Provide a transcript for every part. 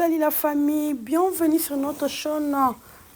Salut la famille, bienvenue sur notre chaîne.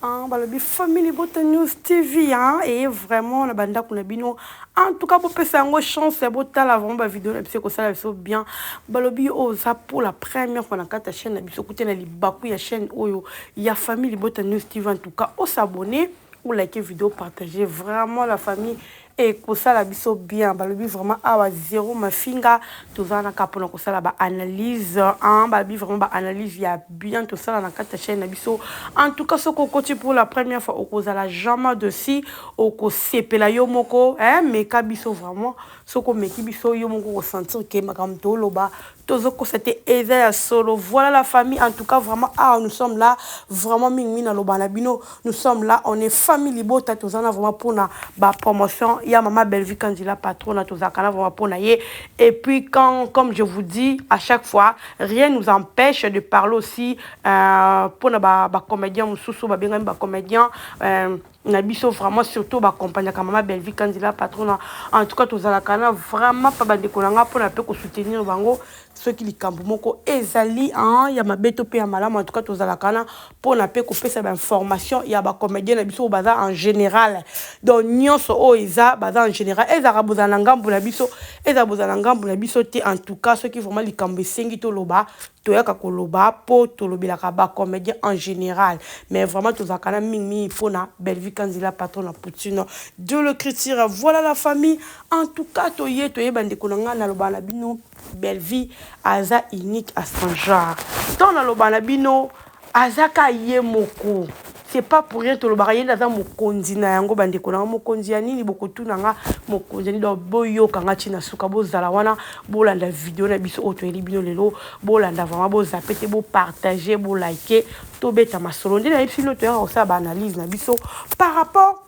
Hein, balobi famille Libota News TV, hein, et vraiment na bandako na bino. En tout cas, bopesa yango chance ya botala vraiment ba vidéo na biso ekosala biso bien. Balobi oza pour la première fois na kati ya chaîne na biso, kuta na libaku ya chaîne oyo ya famille Libota News TV. En tout cas, os'abonner ou liker vidéo, partager vraiment la famille ekosala biso bien. Balobi vraiment awa zéro mafinga, toza na kaka mpona kosala baanalyse, hein. Balobi vraiment baanalyse ya bien tosala na kati ya chaîne na biso. En tout cas, soki okoti pour la première fois, okozala jamais déçu, okosepela yo moko, hein. Meka biso vraiment, soki omeki biso, yo moko okosentir ke makambo toloba tozokosa te, eza ya solo. Voilà la famille, en tout cas vraiment ah, nous sommes là vraiment mingi naloba na bino, nous sommes là, on est famille Libota. Toza na vraiment mpona bapromotion ya mama Bellevue Kandila patrona, tozalaka na vraiment mpona ye. Et puis quand, comme je vous dis à chaque fois, rien nous empêche de parler aussi mpona bacomédien mosusu babengami bacomédien na biso, vraiment surtout baaccompagnaka mama Bellevue Kandila patrona. En tout cas, tozalaka na vraiment mpa bandeko na nga mpona mpe kosoutenir bango soki likambo moko ezali ya mabe to mpe ya malamu. En tout cas, tozalaka na mpona mpe kopesa bainformation ya bacomédien na biso oyo baza en général. Donc nyonso oyo eza baza en général, ezalaka bozala na ngambu na biso, ezala bozala na ngambu na biso te. En tout cas, soki vraiment likambo esengi toloba, toyaka koloba mpo tolobelaka bacomédien en général. Mais vraiment tozalaka na mingimingi mpona Bellevue Kanzila patron na Poutine de l'écriture. Voilà la famille, en tout cas toye toyeba ndeko na ngai, naloba na bino, Bellevue aza unique à son genre. Ntango naloba na bino, aza ka ye moko, c'est pas pour rien tolobaka ye nde aza mokonzi na yango. Bandeko na nga, mokonzi ya nini? Bokotuna nga mokonzi ya nini. Donc boyoka nga ntina suka, bozala wana, bolanda video na biso oyo toyeli bino lelo. Bolanda vraiment, bozape te, bopartage, bolike, tobeta masolo. Nde nayebi bino, toyaka kosala baanalyse na biso par rapport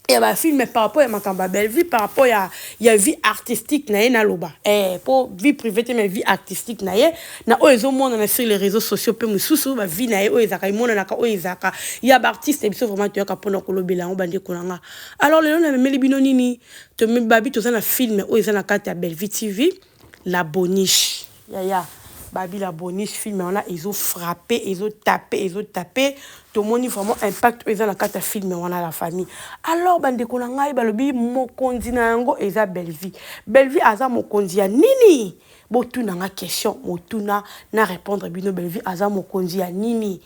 ya bafilm, par rapport ya makambo ya Bellevue, par rapport ya vie artistique na ye. Naloba po vie privée te, mais vie artistique na ye na oyo ezomonana sur les réseaux sociaux, mpe mosusu bavie na ye oyo ezalaka emonanaka, oyo ezalaka ya baartiste biso. Vraiment toyaka mpona kolobela yango, bandeko na nga. Alors lelo namemeli bino nini? Babi toza na film oyo eza na kati ya Bellevue TV, La Boniche. Yaya babi La Boniche, film wana ezofrappe, ezotape, ezotape. Tomoni vraiment impact oyo eza na kati ya film wana, la famille. Alors bandeko na ngai, balobi mokonzi na yango eza Bellevue. Bellevue aza mokonzi ya nini? Botuna nga question, motuna na répondre bino. Bellevue aza mokonzi ya nini?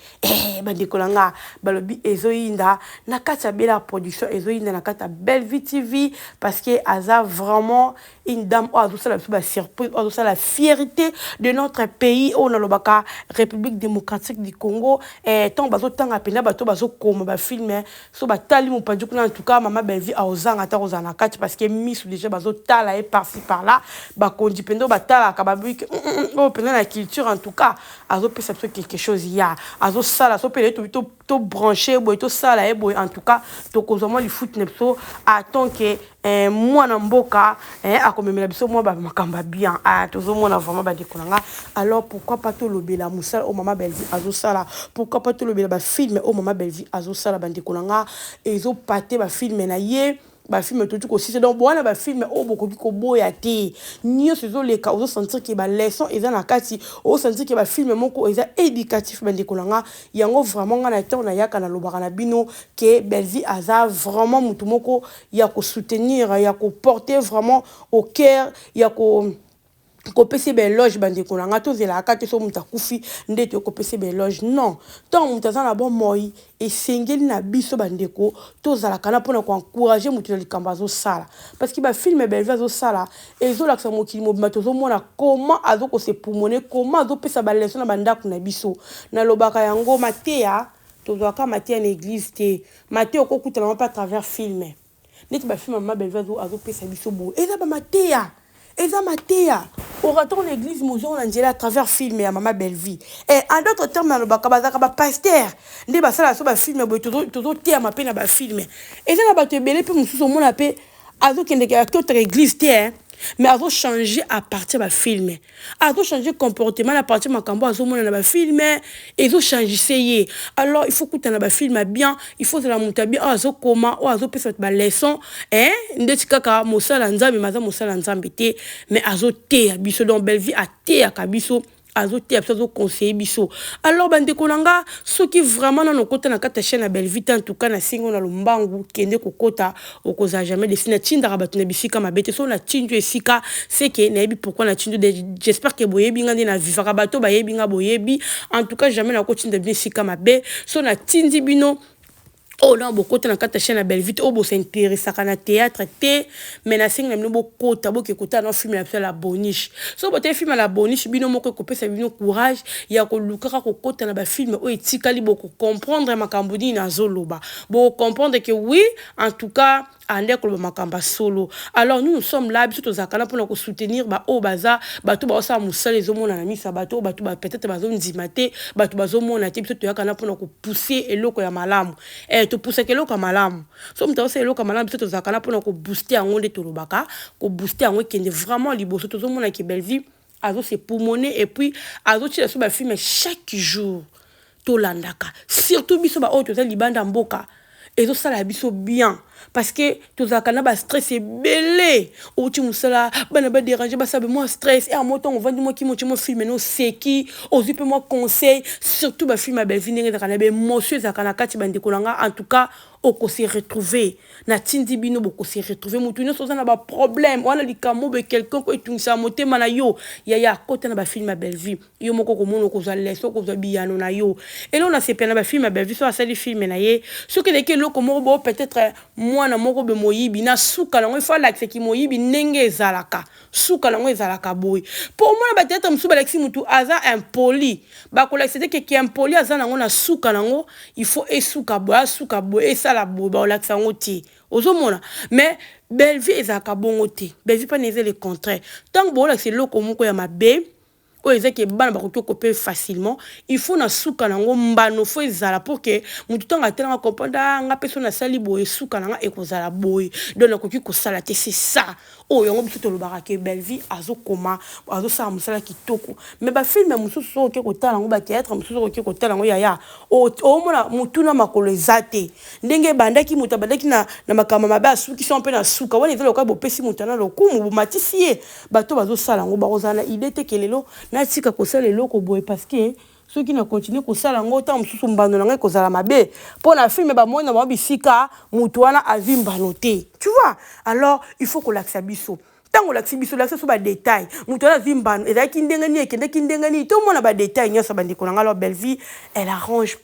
Bandeko na nga, balobi ezoyinda na kati ya Bela Production, ezoyinda na kati ya Bellevue TV, parce que aza vraiment une dame oyo azosala biso basurprise, oyo azosala fierté de notre pays oyo nalobaka République démocratique du Congo. Ntango bazotanga mpenza bato bazokoma bafilm, so batali mopanzi kuna, en tout cas mama Bellevue aozanga ata kozala na kati, parce que miso déjà bazotala ye par-ci par-là. Bakonzi mpenza oyo batalaka babiki oyo mpenza na culture, en tout cas azopesa biso quelque chose ya azosala. So mpe tobranche boye, tosala ye boye, en tout cas tokozwa mwa lifuti na biso en tant que mwana mboka akomemela biso mwa makambo ya bien. Ah, tozomona vraiment, bandeko na nga. Alors pourquoi pas tolobela mosala oyo mama Bellevue azosala? Pourquoi pas tolobela bafilm oyo mama Bellevue azosala? Bandeko na nga, ezopate bafilm na ye, bafilm toti kosisa. Donc wana bafilm oyo bokoki koboya te, nyonso ezoleka, ozosentir ke baleçon eza na kati, ozosentir ke bafilm moko eza éducatif. Bandeko na nga, yango vraiment nga na ntango nayaka nalobaka na bino ke Bellevue aza vraiment motu moko ya kosoutenir, ya koporter vraiment au cœur, ya kopesa baéloge. Bandeko na nga, tozelaka te so moto akufi nde toyokopesa baéloge. Non, ntango moto aza na bomoi, esengeli na biso bandeko tozalaka na mpona koencourage moto na likambo azosala, parce que bafilm Bellevue azosala ezolakisa mokili mobimba. Tozomona comment azokosepumone, comment azopesa baleçon na bandako na biso. Nalobaka yango, mateya tozwaka mateya na église te, mateya okokutana mpe à travers film. Neti bafilm mama Bellevue azopesa biso boye, eza bamateya, eza mateya oraton na église mozongo na nzela à travers film ya mama Bellevue. Et en d'autres termes, nalobaka bazalaka bapaster nde basala so bafilm boye, tozoteyama mpe na bafilm. Eza na bato ebele mpe mosusu omona mpe azokendeke akotaka église te, mais azochanger à partir bafilm, azochanger comportement à partir makambo azomona na bafilm, ezochangise ye. Alors il faut kutana bafilm ya bien, il faut ozala moto ya bien oyo azokoma, oyo azopesa bato baleçon. Ndeti kaka mosala Nzambe, mais aza mosala Nzambe te, mais azoteya biso. Donc Bellevue ateyaka biso. Azoteya biso, azoconseille biso. Alors bandeko na nga, soki vraiment nano okota na kati ya chaîne ya Bellevue te, en tout cas nasengi na lombangu, kende kokota, okozala jamais déçu. Natindaka bato na bisika mabe te. So natindi yo esika, c'est que nayebi pourquoi natindi yo. J'espère que boyebi nga nde navivaka. Bato bayebi nga, boyebi. En tout cas, jamais nakotinda bino esika mabe. So natindi bino oyo na bokota na kati ya chaîne ya Bellevue te, oyo bosinteresaka na théâtre te, mais nasengi na bino bokota, boke kotala na film na biso ya La Boniche. So botali film ya La Boniche, bino moko ekopesa bino courage ya kolukaka kokota na bafilm oyo etikali. Bokocomprendre makambo nini nazoloba, bokocomprendre que oui, en tout cas ande koloba makambo ya solo. Alors nous, nous sommes là. Biso tozalaka na mpona kosoutenir baoyo baza bato baosala mosala, ezomona na miso ya bato oyo bato peut-être bazondima te, bato bazomona te. Biso toyaka na mpona kopousser eloko ya malamu. Topusaka eloko ya malamu. So moto azosala eloko ya malamu, biso tozalaka na mpona kobooster yango. Nde tolobaka kobooster yango, ekende vraiment liboso. Tozomona ke Bellevue azose poumoner et puis azotiela so bafilm chaque jour. Tolandaka, surtout biso baoyo toza libanda mboka, ezosala biso bien parce que tozalaka na bastress ebele. Outi mosala, bana badéranger, basala mwa stress e mo ntongo ovandi mwa kimo, tie mwa film na oseki, ozwi mpe mwa conseil. Surtout bafilm ya Bellevue, ndenge ezalaka na baémotion, ezalaka na kati. Bandeko na nga, en tout cas okose retrouver. Natindi bino, bokose retrouver. Motu nyonso oza na baproblème wana, likambo boye quelconque etungisaka motema na yo, yaya, kota na bafilm ya Bellevue. Yo moko komona, okozwa leçon, okozwa biyano na yo. Eloko nasepela na bafilm ya Bellevue, so asali film na ye, soki eleki eloko moko bo peut-être mwana moko be moyibi, na suka nango ifo alakisaki moyibi ndenge ezalaka. Suka nango ezalaka boye. Mpo omona bathéâtre mosusu, balakisi motu aza impoli, bakolakisa te keke impoli aza nango. Na suka nango il faut esuka boye, asuka boye, esala boye, bakolakisa yango te. Ozomona, mais Bellevue ezalaka bongo te. Bellevue mpana eza le contraire. Ntango boolakisa eloko moko ya mabe oyo ezaki bana bakoki okope facilement, il faut na suka nango mbano fo ezala pour que motu ntango atelanga comprendre: ah, nga mpe so nasali boye, suka na nga ekozala boye, donc nakoki kosala te. C'est ça oyo yango biso tolobaka ke Bellevue azokoma, azosala mosala kitoko. Mais bafilm mosusu, soki oke kotala yango, bathéâtre mosusu, okoki kotala yango, yaya, omona motu na makolo eza te. Ndenge ebandaki, moto abandaki na makambo mabe, asukisi mpe na suka wana eza lokola bopesi moto ana lokumu, bomatisi ye. Bato bazosala yango bakozala na idée te ke lelo natika kosala eloko boye, parce que soki na continue kosala yango, ntango mosusu mbano na ngai ekozala mabe. Mpo na film bamoni na bango bisika motu wana azwi mbano te, tu vois. Alors il faut kolakisa biso. Ntango olakisi biso, olakisa biso badétail: moto wana azwi mbano ezalaki ndenge nini, ekendeki ndenge nini, tomona badétail nyonso, bandeko na ngai. Alors Bellevue, elle arrange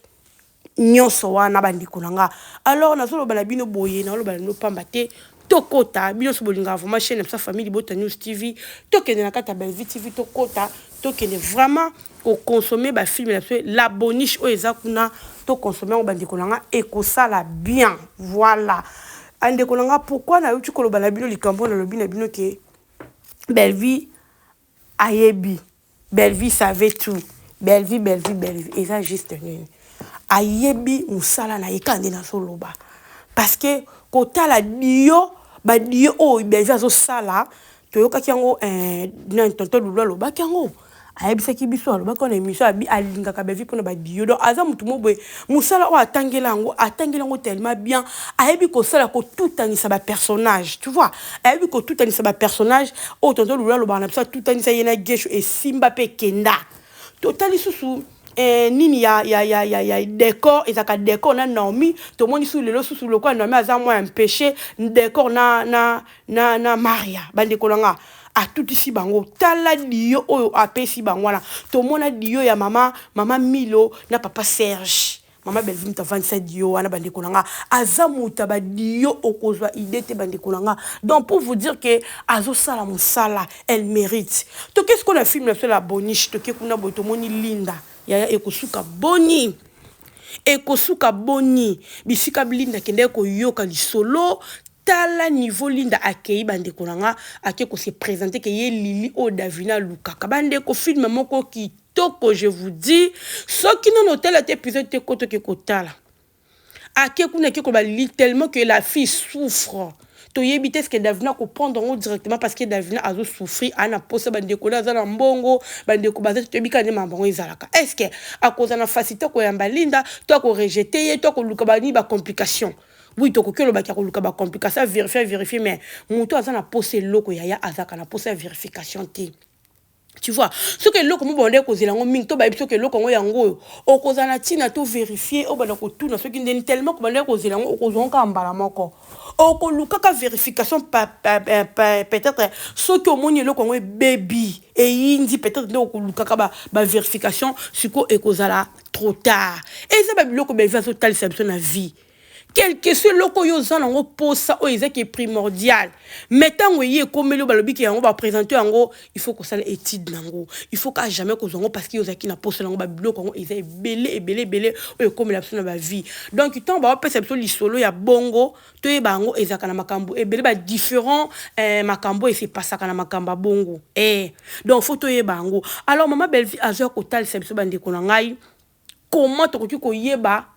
nyonso wana, bandeko na nga. Alors nazoloba na bino boye, nazoloba na bino pamba te. Tokota, bino nyonso bolingaka vraiment chaîne na biso Famille Libota News TV, tokende na kati ya Bellevue TV, tokota, tokende vraiment koconsommer bafilm na biso La Boniche oyo eza kuna. Toconsommer yango, bandeko na nga, ekosala bien. Voilà, andeko na nga, pourquoi nayuti koloba na bino likambo? Nalobi na bino ke Bellevue ayebi, Bellevue savait tout. Bellevue, Bellevue, Bellevue eza juste nini? Ayebi mosala na ye kaka nde nazoloba, parce que kotala dio badio oyo Bellevue azosala, toyokaki yango nani, tonton Lulu alobaki yango, ayebisaki biso, alobaki wana émission abi alingaka Bellevue mpona badio. Donc aza motu mo boye, mosala oyo atangela yango, atangela yango tellement bien. Ayebi kosala, kotutanisa bapersonnage, tu vois. Ayebi kotutanisa bapersonnage oyo tonton Lulu alobaka na biso, atutanisa ye na Gesho, esimba mpe ekenda. Totali susu nini ya décor, ezalaka décor na Naomi. Tomoni susu lelo susu lokola Naomi aza mwa empêché, décor na Maria. Bandeko na nga, atutisi bango. Tala dio oyo apesi bango wana. Tomona dio ya mama Milo na papa Serge. Mama Bellevue moto avandisa dio wana. Bandeko na nga, aza moto ya badio, okozwa idée te, bandeko na nga. Donc pour vous dire que azosala mosala, elle mérite. Toke sikoyo na film na biso La Boniche. Toke kuna boye, tomoni Linda. Yaya, ekosuka boni? Ekosuka boni? Bisika Linda akendeki koyoka lisolo, tala niveau Linda akei. Bandeko na nga, ake kose présenter ke ye Lili oyo Davina alukaka. Bandeko, film moko kitoko, je vous dis. Soki nano otala te épisode te, kotoke kotala. Ake kuna, ake koloba Lili, tellement que la fille souffre. Toyebi te ce Davina koprendre yango directement, parce que Davina azosouffrir, aa na posa bandeko nde aza na mbongo, bandeko baza. Toyebi kaka nde makambo yango ezalaka. Est ce que akozala na facilité koyamba Linda, to akorejeter ye, to akoluka banini, bacomplication? Oui, tokoki olobaki akoluka bacomplication, avérifie, avérifie, mais moto aza na posa eloko, yaya, azalaka na posa ya vérification te. Tu vois, soki eloko mo bande kozela yango mingi, to bayebi soki eloko yango yango oyo, okozala na ntina to vérifier oyo banda kotuna soki ndeni. Tellement kobanda kozela yango, okozwa yango kaka mbala moko, okolukaka vérification. Peut-être soki omoni eloko yango ebebi, eyindi, peut-être nde okolukaka bavérification. Sikoyo ekozala trop tard. Eza babiloko Belvi azotalisa biso na vie. Quelque soit eloko oyo oza nango mposa, oyo ezaki primordial, mais ntango eye ekomeli oyo balobiki yango, baprésente yango, il faut kosala étude nango, il faut ka jamais kozwa yango parce que ozalaki na posa nango. Babiloko yango eza ebele, ebele, ebele oyo ekomela biso na bavie. Donc ntango baopesa biso lisolo ya bongo, toyeba yango ezalaka na makambo ebele, badifférent makambo oyo esepasaka na makambo ya bongo. Donc faut toyeba yango. Alors mama Belvi azwa kotalisa biso, bandeko na ngai, comment tokoki koyeba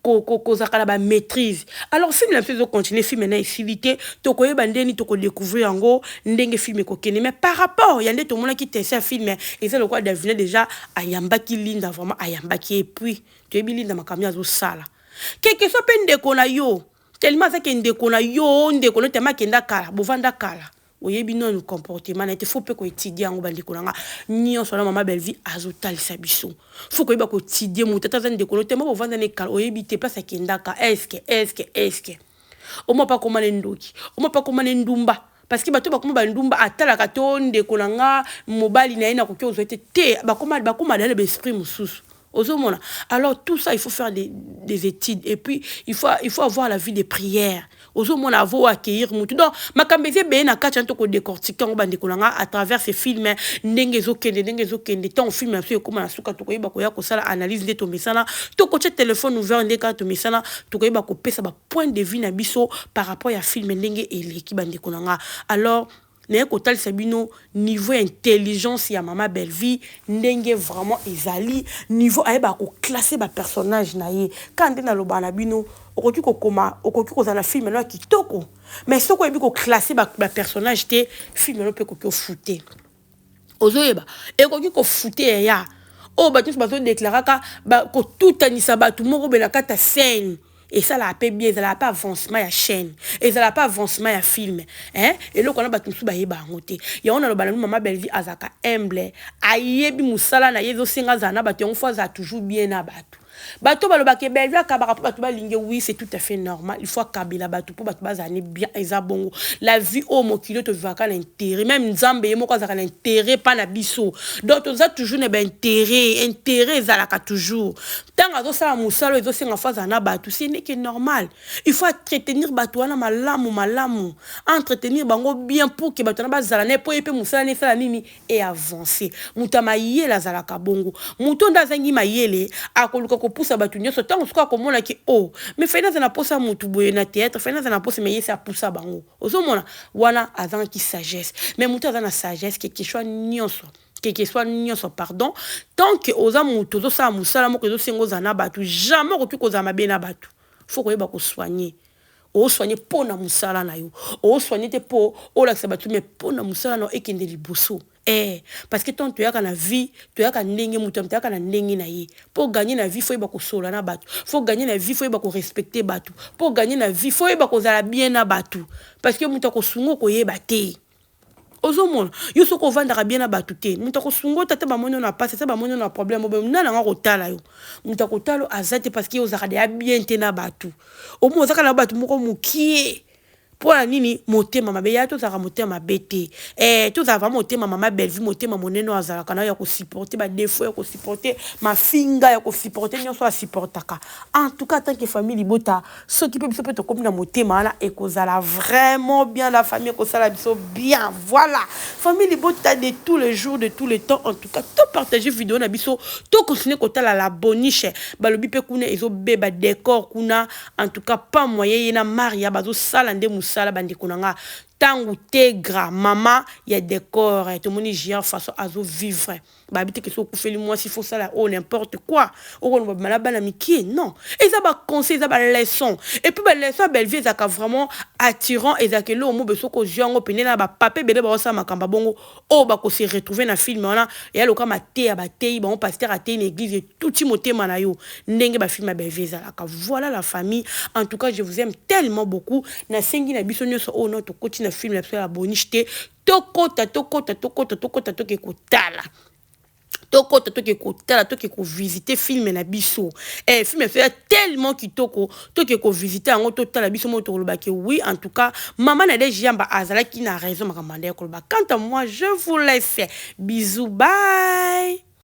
kozalaka na bamaîtrise. Alors film na biso ezocontinue, film na esili te. Tokoyeba ndeni tokodécouvrir yango, ndenge film ekokende. Mais par rapport ya nde tomonaki tese ya film, eza lokola Davina déjà ayambaki Linda, vraiment ayambaki. Et puis toyebi Linda, makambo azosala keke so mpe ndeko na yo, tellement azaki ndeko na yo, ndeko no tellement akenda kala, bovanda kala, oyebi nanu comportement na ye te. Faut mpe koétudier yango, bandeko na nga nyonso wana mama Belvi azotalisa biso. Faut koyeba koétudier moto, ata aza ndeko no te, mo bovanda na ekala, oyebi te place akendaka. Eske eske eske omwa mpe akoma na ndoki, omwa mpe akoma na ndumba? Parce que bato bakoma bandumba, atalaka to ndeko na nga, mobali na ye nakoki ozwa te te, bakoma na baesprit mosusu, ozomona. Alors tout ça, il faut faire des études et puis il faut avoir la vie de prière, ozomona, avo accueillir mutu. Donc makambo eza ebele na kati wana, tokodécortique yango, bandeko na nga, à travers ces films, ndenge ezokende, ndenge ezokende. Ntango film na biso ekóma na suka, tokoyeba koya kosala analyse nde tomesana. Tokotia téléphone ouvert nde kaka tomesana, tokoyeba kopesa bapoint de vue na biso par rapport ya film ndenge eleki, bandeko na nga. Alors naye kotalisa bino niveau ya intelligence ya mama Bellevie, ndenge vraiment ezali niveau ayebaka koclasser bapersonnage na ye. Kaka nde nalobaka na bino, okoki kokoma, okoki kozala na film no ya kitoko, mais soki oyebi koclasser bapersonnage te, film no mpe ekoki ofute. Ozoyeba, ekoki kofute yaya oyo bato nyonso bazodéclaraka kotutanisa bato moko boye na kati ya scène. Esalaka mpe bien, ezalaka mpe avancement ya chaîne, ezalaka mpe avancement ya film, hein? Eloko wana bato mosusu bayeba yango te. Yango naloba na mama Bellevie azalaka humble, ayebi mosala na ye ezosenga azala na bato. Yango faut azala toujours bien na bato. Bato balobaka Bellevie akabaka mpo bato balingi. Oui, c'est tout à fait normal, il faut akabela bato mpo bato bazala ne bien. Eza bongo la vie oyo, mokili oyo tovivaka na intérêt. Même Nzambe ye moko azalaka na intérêt mpa na biso. Donc toza toujours na baintérêt, intérêt ezalaka toujours. Ntango azosala mosala oyo ezosenga faut azala na bato, ce n'est que normal, il faut entretenir bato wana malamu malamu, entretenir bango bien pour que bato wana bazala na ye, mpo ye mpe mosala na esala nini, e avance. Moto ya mayele azalaka bongo. Moto nde azangi mayele akoluka kopusa bato nyonso. Ntango soki akomonaki o oh, mais fai naza na posa motu boye na théâtre, fai naza na posa, mais ye se apusa bango, ozomona wana azangaki sagesse. Mais moto aza na sagesse, keke soit nyonso, keke soit nyonso, pardon, tant que oza motu ozosala mosala moko ezosenga ozala na bato, jamais okoki kozala mabe na bato. Faut koyeba kosoigner, osoigne mpo na mosala na yo, osoigne te mpo olakisa bato, mais mpo na mosala na yo ekende liboso. Parce que ntango toyaka na vie, toyaka ndenge moto toyaka na ndenge na ye. Mpo gagner na vie, faut yeba kosola na bato. Faut gagner na vie, faut yeba korespecter bato. Mpo gagner na vie, faut yeba kozala bien na bato, parce que moto akosunga okoyeba te. Ozomona yo, soki ovandaka bien na bato te, moto akosunga yo tata. Bamoni yo na pasi, ata bamoni yo na problème, obe nani anga kotala yo? Moto akotala yo aza te, parce que ozalaka deya bien te na bato. Omo ozaka na bato moko mokie. Mpo na nini motema mabe ya? Tozalaka motema mabe te. Tozala vraiment motema mama Bellevue, motema monene oyo azalaka na yo, ya kosupporter badéfauts, ya kosupporter mafinga, ya kosupporter nyonso asupportaka. En tout cas, tant que famille libota, soki mpe biso mpe tokómi na motema wana, ekozala vraiment bien. La famille, ekosala biso bien. Voilà, famille libota de tous les jours, de tous les temps. En tout cas, topartage vidéo na biso, tocontinue kotala la boniche. Balobi mpe kuna ezobeba, décor kuna, en tout cas pas moyen. Ye na Maria bazosala nde mosala, bandeko na nga. Ntango Tegra, mama ya décor, tomoni Giar façon azovivre. Bayebi te ke soki okufeli mwasi, faut osala oyo n'importe quoi, okoloba bamala bana mike. Non, eza baconseil, eza baleçon. Et puis baleçon ya Bellevie ezalaka vraiment attirant, ezalaka eloko mo soki ozwi yango pene na bapapa ebele baosala makambo ya bongo oyo bakose retrouver na film wana. Eya loka mateya bateyi bango, pasteur ateyi na église, etuti motema na yo, ndenge bafilm ya Bellevie ezalaka. Voilà la famille, en tout cas je vous aime tellement beaucoup. Nasengi na biso nyonso oyo no tokoti. na film na biso ya Boniche te. Tokota, tokota, tokota, tokota, toke kotala, tokota, toke kotala, toke kovisite film na biso. Film na biso ya tellement kitoko, toke kovisite yango, totala biso moko, tokolobaki oui, en tout cas mama Nadege Yamba azalaki na raison, makambo anda ya koloba. Quant à moi, je vous laisse, bisous, bye.